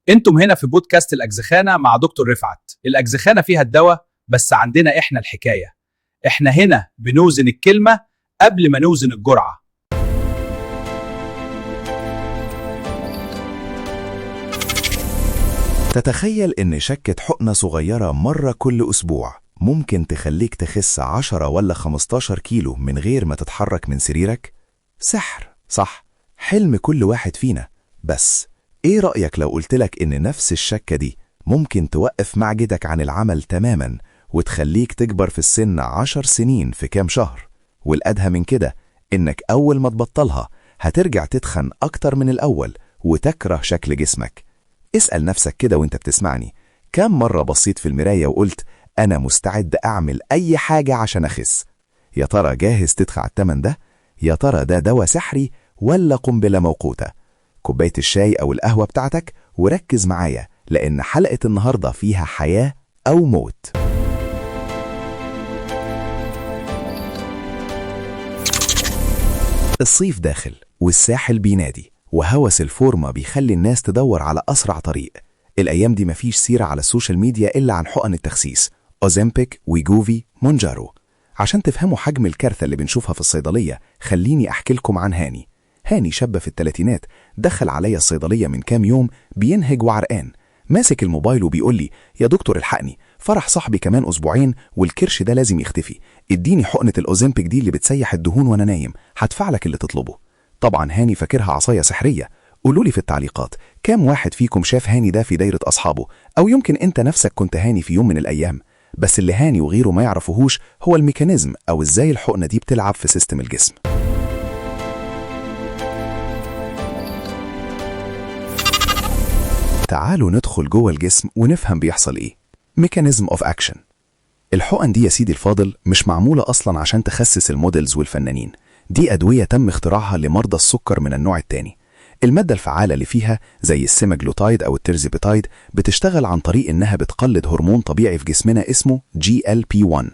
انتم هنا في بودكاست الأجزخانة مع دكتور رفعت. الأجزخانة فيها الدواء، بس عندنا احنا الحكاية. احنا هنا بنوزن الكلمة قبل ما نوزن الجرعة. تتخيل إن شكة حقنة صغيرة مرة كل أسبوع ممكن تخليك تخس 10 ولا 15 كيلو من غير ما تتحرك من سريرك؟ سحر، صح؟ حلم كل واحد فينا. بس إيه رأيك لو قلتلك إن نفس الشكة دي ممكن توقف معدتك عن العمل تماما وتخليك تكبر في السن 10 سنين في كام شهر؟ والأدهى من كده إنك أول ما تبطلها هترجع تتخن أكتر من الأول وتكره شكل جسمك. اسأل نفسك كده وانت بتسمعني، كم مرة بصيت في المراية وقلت أنا مستعد أعمل أي حاجة عشان أخس؟ يا ترى جاهز تدفع الثمن ده؟ يا ترى ده دواء سحري ولا قنبلة موقوتة؟ كوباية الشاي أو القهوة بتاعتك وركز معايا، لأن حلقة النهاردة فيها حياة أو موت. الصيف داخل والساحل بينادي، وهوس الفورمة بيخلي الناس تدور على أسرع طريق. الأيام دي مفيش سيرة على ال social media إلا عن حقن التخسيس، أوزمبيك، ويجوفي، مونجارو. عشان تفهموا حجم الكارثة اللي بنشوفها في الصيدلية، خليني أحكي لكم عن هاني. هاني شاب في الثلاثينات، دخل عليا الصيدلية من كام يوم بينهج وعرقان، ماسك الموبايل وبيقول لي يا دكتور الحقني، فرح صاحبي كمان أسبوعين والكرش ده لازم يختفي، اديني حقنة الأوزمبيك دي اللي بتسيح الدهون وأنا نايم، هدفع لك اللي تطلبه. طبعا هاني فاكرها عصاية سحرية. قولوا لي في التعليقات كام واحد فيكم شاف هاني ده في دايرة أصحابه، أو يمكن أنت نفسك كنت هاني في يوم من الأيام. بس اللي هاني وغيره ما يعرفوهوش هو ال mechanism، أو إزاي الحقنة دي بتلعب في system الجسم. تعالوا ندخل جوه الجسم ونفهم بيحصل إيه. mechanism of action. الحقن دي يا سيدي الفاضل مش معمولة أصلا عشان تخسس ال models والفنانين، دي أدوية تم اختراعها لمرضى السكر من النوع الثاني. المادة الفعالة اللي فيها زي ال semaglutide أو ال tirzepatide بتشتغل عن طريق إنها بتقلد هرمون طبيعي في جسمنا اسمه GLP-1.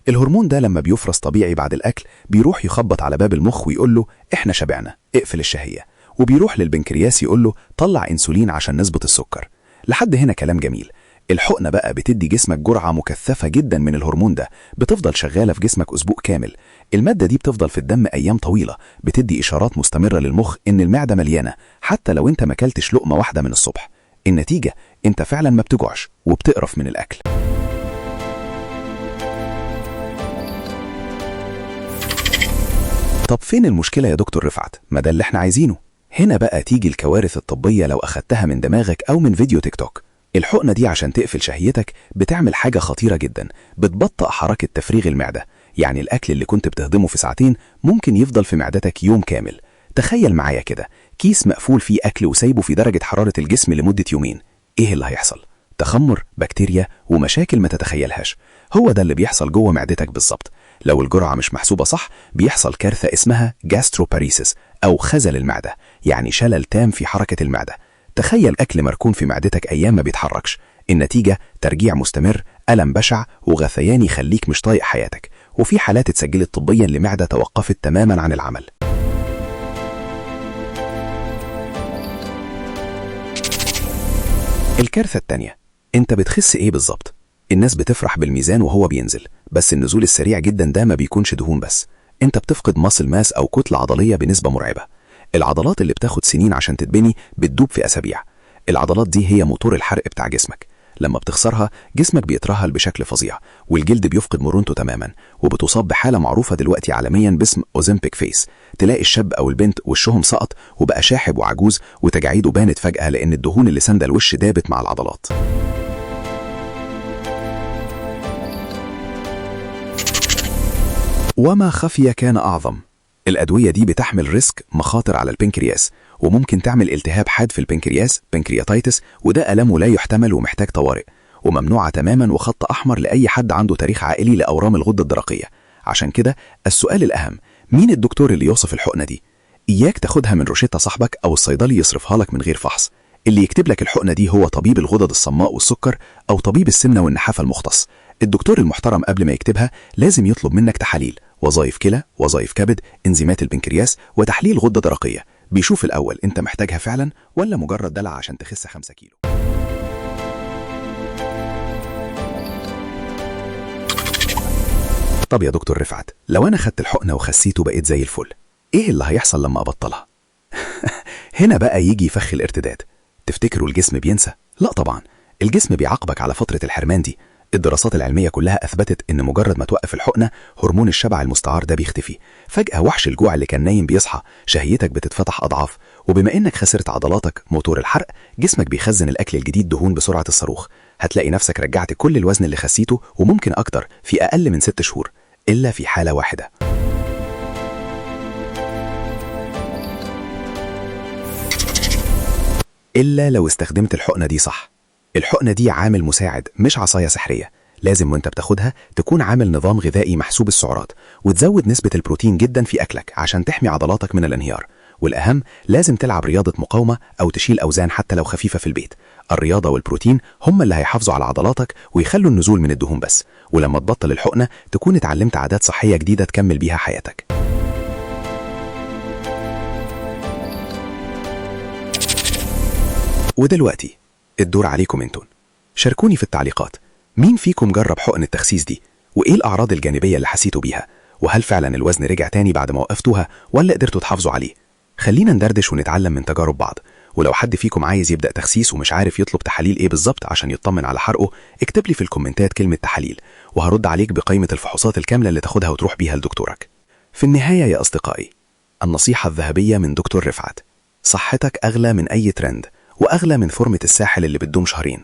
الهرمون ده لما بيفرز طبيعي بعد الأكل بيروح يخبط على باب المخ ويقول له إحنا شبعنا، اقفل الشهية، وبيروح للبنكرياس يقول له طلع إنسولين عشان نظبط السكر. لحد هنا كلام جميل. الحقنة بقى بتدي جسمك جرعة مكثفة جدا من الهرمون ده، بتفضل شغالة في جسمك أسبوع كامل. المادة دي بتفضل في الدم أيام طويلة، بتدي إشارات مستمرة للمخ إن المعدة مليانة حتى لو أنت ما اكلتش لقمة واحدة من الصبح. النتيجة أنت فعلا ما بتجوعش وبتقرف من الأكل. طب فين المشكلة يا دكتور رفعت؟ ما ده اللي احنا عايزينه. هنا بقى تيجي الكوارث الطبية لو أخدتها من دماغك أو من فيديو تيك توك. الحقنة دي عشان تقفل شهيتك بتعمل حاجة خطيرة جدا، بتبطئ حركة تفريغ المعدة. يعني الأكل اللي كنت بتهضمه في ساعتين ممكن يفضل في معدتك يوم كامل. تخيل معايا كده كيس مقفول فيه أكل وسايبه في درجة حرارة الجسم لمدة يومين، إيه اللي هيحصل؟ تخمر، بكتيريا، ومشاكل ما تتخيلهاش. هو ده اللي بيحصل جوه معدتك بالظبط. لو الجرعة مش محسوبة صح بيحصل كارثة اسمها gastroparesis أو خزل المعدة، يعني شلل تام في حركة المعدة. تخيل أكل مركون في معدتك أيام ما بيتحركش. النتيجة ترجيع مستمر، ألم بشع، وغثيان يخليك مش طايق حياتك. وفي حالات اتسجلت طبيا لمعدة توقفت تماما عن العمل. الكارثة التانية، انت بتخس ايه بالظبط؟ الناس بتفرح بالميزان وهو بينزل، بس النزول السريع جدا ده ما بيكونش دهون بس، انت بتفقد muscle mass او كتلة عضلية بنسبة مرعبة. العضلات اللي بتاخد سنين عشان تتبني بتدوب في أسابيع. العضلات دي هي موتور الحرق بتاع جسمك. لما بتخسرها جسمك بيترهل بشكل فظيع، والجلد بيفقد مرونته تماما، وبتصاب بحالة معروفة دلوقتي عالميا باسم Ozempic face. تلاقي الشاب أو البنت وشهم سقط وبقى شاحب وعجوز، وتجاعيده بانت فجأة لأن الدهون اللي ساندة الوش دابت مع العضلات. وما خفي كان أعظم. الأدوية دي بتحمل risk، مخاطر على البنكرياس، وممكن تعمل التهاب حاد في البنكرياس، pancreatitis، وده ألمه لا يحتمل ومحتاج طوارئ، وممنوعة تماما وخط أحمر لأي حد عنده تاريخ عائلي لأورام الغدة الدرقية. عشان كده السؤال الأهم، مين الدكتور اللي يوصف الحقنة دي؟ إياك تاخدها من روشتة صاحبك أو الصيدلي يصرفها لك من غير فحص. اللي يكتب لك الحقنة دي هو طبيب الغدد الصماء والسكر أو طبيب السمنة والنحافة المختص. الدكتور المحترم قبل ما يكتبها لازم يطلب منك تحاليل، وظائف كلى، وظائف كبد، انزيمات البنكرياس، وتحليل غدة درقية. بيشوف الأول أنت محتاجها فعلا ولا مجرد دلع عشان تخس 5 كيلو. طب يا دكتور رفعت، لو أنا خدت الحقنة وخسيت وبقيت زي الفل، إيه اللي هيحصل لما أبطلها؟ هنا بقى يجي فخ الارتداد. تفتكروا الجسم بينسى؟ لا طبعا، الجسم بيعاقبك على فترة الحرمان دي. الدراسات العلمية كلها أثبتت إن مجرد ما توقف الحقنة، هرمون الشبع المستعار ده بيختفي. فجأة وحش الجوع اللي كان نايم بيصحى، شهيتك بتتفتح أضعاف، وبما إنك خسرت عضلاتك موتور الحرق، جسمك بيخزن الأكل الجديد دهون بسرعة الصاروخ. هتلاقي نفسك رجعت كل الوزن اللي خسيته وممكن أكتر في أقل من 6 شهور، إلا في حالة واحدة. إلا لو استخدمت الحقنة دي صح. الحقنة دي عامل مساعد، مش عصاية سحرية. لازم وانت بتاخدها تكون عامل نظام غذائي محسوب السعرات، وتزود نسبة البروتين جدا في أكلك عشان تحمي عضلاتك من الانهيار. والأهم، لازم تلعب رياضة مقاومة أو تشيل أوزان حتى لو خفيفة في البيت. الرياضة والبروتين هم اللي هيحافظوا على عضلاتك ويخلوا النزول من الدهون بس. ولما تبطل الحقنة تكون اتعلمت عادات صحية جديدة تكمل بيها حياتك. ودلوقتي الدور عليكم انتم. شاركوني في التعليقات، مين فيكم جرب حقن التخسيس دي؟ وإيه الأعراض الجانبية اللي حسيتوا بيها؟ وهل فعلا الوزن رجع تاني بعد ما وقفتوها ولا قدرتوا تحافظوا عليه؟ خلينا ندردش ونتعلم من تجارب بعض. ولو حد فيكم عايز يبدأ تخسيس ومش عارف يطلب تحاليل ايه بالظبط عشان يطمن على حرقه، اكتب لي في الكومنتات كلمة تحاليل، وهرد عليك بقائمة الفحوصات الكاملة اللي تاخدها وتروح بيها لدكتورك. في النهاية يا أصدقائي، النصيحة الذهبية من دكتور رفعت: صحتك أغلى من أي ترند، وأغلى من فورمة الساحل اللي بتدوم شهرين.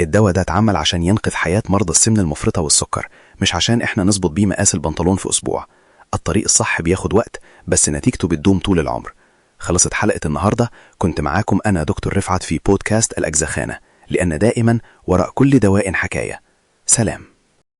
الدواء ده اتعمل عشان ينقذ حياة مرضى السمنة المفرطة والسكر، مش عشان احنا نظبط بيه مقاس البنطلون في أسبوع. الطريق الصح بياخد وقت، بس نتيجته بتدوم طول العمر. خلصت حلقة النهاردة، كنت معاكم أنا دكتور رفعت في بودكاست الأجزخانة، لأن دائما وراء كل دواء حكاية. سلام.